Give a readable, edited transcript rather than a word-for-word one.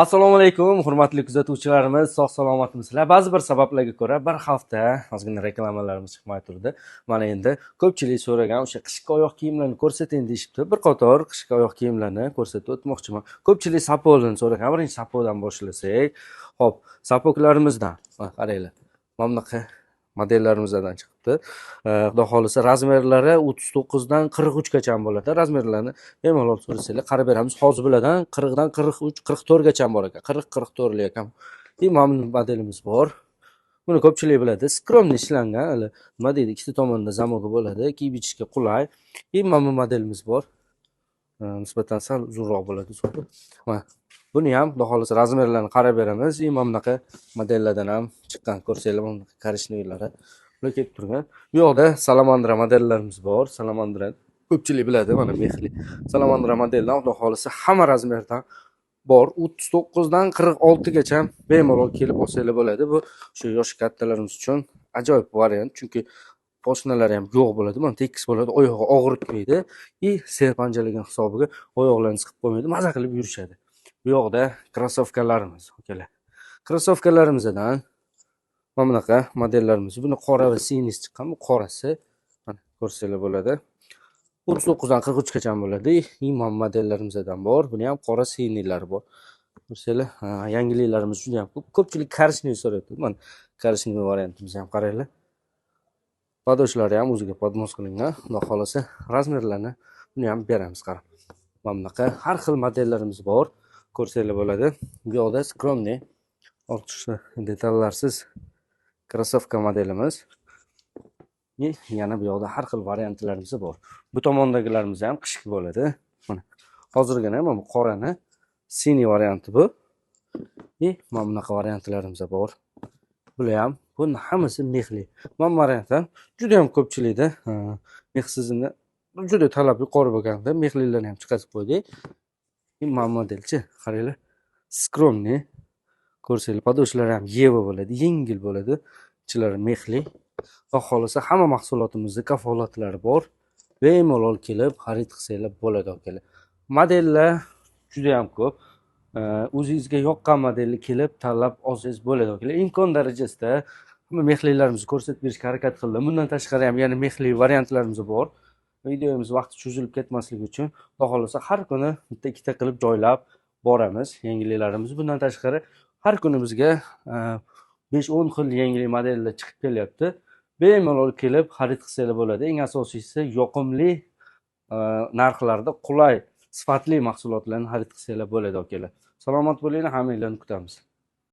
Assalomu alaykum, hurmatli kuzatuvchilarimiz, sog' salomatmisizlar? Ba'zi bir sabablarga ko'ra bir hafta ozgina reklamalarimiz chiqmay turdi. Mana endi ko'pchilik so'ragan o'sha qishki oyoq kiyimlarni ko'rsating deyishibdi. Bir qator qishki oyoq kiyimlarni ko'rsatib o'tmoqchiman. Ko'pchilik сапог ni so'ragan. Birinchi сапог dan boshlasak. Xo'p, сапог larimizdan mana qaranglar. Mana bunaqa modellarimizdan chiqibdi. Xudo xohlasa, размер lari 39 dan 43 gacha bo'ladi. Размер larni bemalol so'rasanglar qarab beramiz. Hozir bulardan 40 dan 43, 44 gacha bor ekan. 40, 44 lik ekan. И mana bu modelimiz bor. Buni ko'pchilik biladi. Скромный ishlangan, hali nima deydi, ikkita tomonda замок i bo'ladi, kiyib ichishga qulay. И mana bu modelimiz bor. Nisbatan sal uzunroq bo'ladi. Mana buni ham, xudo xohlasa, размер larini qarab beramiz. И mana bunaqa modellardan ham chiqqan, ko'rsanglar, mana bunaqa коричневый lari. Bular kelib turgan. Bu yoqda Salamandra modellarimiz bor. Salamandra ko'pchilik biladi, mana мех li. Salamandra modeldan, xudo xohlasa, hamma размер dan bor. 39 dan 46 gacha bemalol kelib olsanglar bo'ladi. Bu shu yoshi kattalarimiz uchun ajoyib variant, chunki poshnalari ham yo'q bo'ladi, mana tekis bo'ladi, oyog'i og'ritmaydi и serpanjalagan hisobiga oyoqlarini siqib qo'ymaydi, maza qilib yurishadi. Bu yoqda krossovkalarimiz, akalar. Krossovkalarimizdan mana bunaqa modellarimiz. Buni qora va синий si chiqqan, bu qorasi. Mana ko'rsanglar bo'ladi. 39 dan 43 gacha bo'ladi. И mana modellarimizdan bor. Buni ham qora, синий lari bor. Ko'rsanglar, yangiliklarimiz juda ham ko'p. Ko'pchilik коричневый so'rayapti. Mana коричневый variantimizni ham qaranglar. Подошва lari ham o'ziga подмост qilingan. Xudo xohlasa, размер larni buni ham beramiz qarab. Mana bunaqa har xil modellarimiz bor. Ko'rsanglar bo'ladi. Bu yoqda скромный, ortiqcha detallarsiz krossovka modelimiz. И yana bu yoqda har xil variantlarimiz bor. Bu tomondagilarimiz ham qishki bo'ladi. Mana hozirgina mana bu qorani синий varianti bu. И mana bunaqa variantlarimiz bor. Bular ham, buni hammasi мех li. Mana bu variant ham juda ham ko'pchilikda мех sizini juda talab yuqori bo'lganda мех lilarni ham chiqarib qo'ydik. И mana modelchi, qaranglar, скромный. Ko'rsanglar, подошва lari ham Yeva bo'ladi, yengil bo'ladi. Ichlari мех li. Xudo xohlasa, hamma mahsulotimizni kafolatlari bor. Bemalol kelib xarid qilsanglar bo'ladi, akalar. Modellar juda ham ko'p. O'zingizga yoqqan modelni kelib tanlab olsangiz bo'ladi, akalar. Imkon darajasida hamma мех lilarimizni ko'rsatib berishga harakat qildim. Bundan tashqari ham yana мех li variantlarimiz bor. Videomiz vaqti cho'zilib ketmasligi uchun, xudo xohlasa, har kuni bitta ikkita qilib joylab boramiz yangiliklarimizni. Bundan tashqari har kuni bizga 5-10 xil yangilik modellar chiqib kelyapti. Bemalol kelib xarid qilsanglar bo'ladi. Eng asosiysi, yoqimli narxlarda qulay, sifatli mahsulotlarni xarid qilsanglar bo'ladi, akalar. Salomat bo'linglar, hammanglarni kutamiz.